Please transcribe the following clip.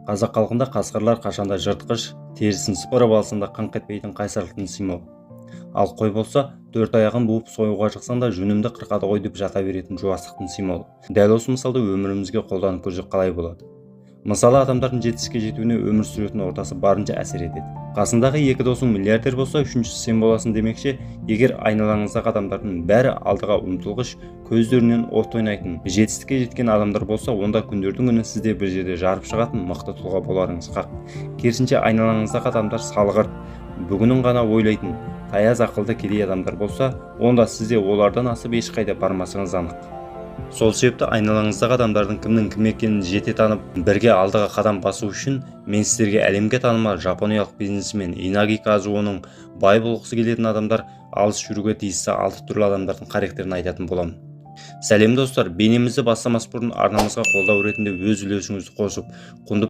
Қазақ халқында қасқырлар қашанда жыртқыш, терісін сыпырып алсаң да қыңқ етпейтін қайсарлықтың символы. Ал қой болса, төрт аяғын буып союға жықсаң да, жүнімді қырқады ғой деп жата беретін жуастықтың символы. Дәл осы мысалды өмірімізге қолданып көрсек, қалай болады? Мысалы, адамдардың жетістікке жетуіне өмір сүретін ортасы барынша әсер етеді. Қасындағы екі досың миллиардер болса, үшіншісі сен боласың демекші, егер айналаңыздағы адамдардың бәрі алдыға ұмтылғыш, көздерінен от ойнайтын, жетістікке жеткен адамдар болса, онда күндердің күні сіз де бір жерде жарып шығатын мықты тұлға боларыңыз хақ. Керісінше, айналаңыздағы адамдар салғырт, бүгінін ғана ойлайтын, таяз ақылды кедей адамдар болса, онда сіз де олардан асып ешқайда бармасыңыз анық. Сол себепті айналаңыздағы адамдардың кімнің кім екенін жете танып, бірге алдыға қадам басу үшін мен сіздерге әлемге танымал жапониялық бизнесмен Инаги Казуоның бай болғысы келетін адамдар алыс жүруге тиісті алты түрлі адамдардың характерін айтатын боламын. Сәлем, достар! Бейнемізді бастамас бұрын арнамызға қолдау ретінде өз үлесіңізді қосып, құнды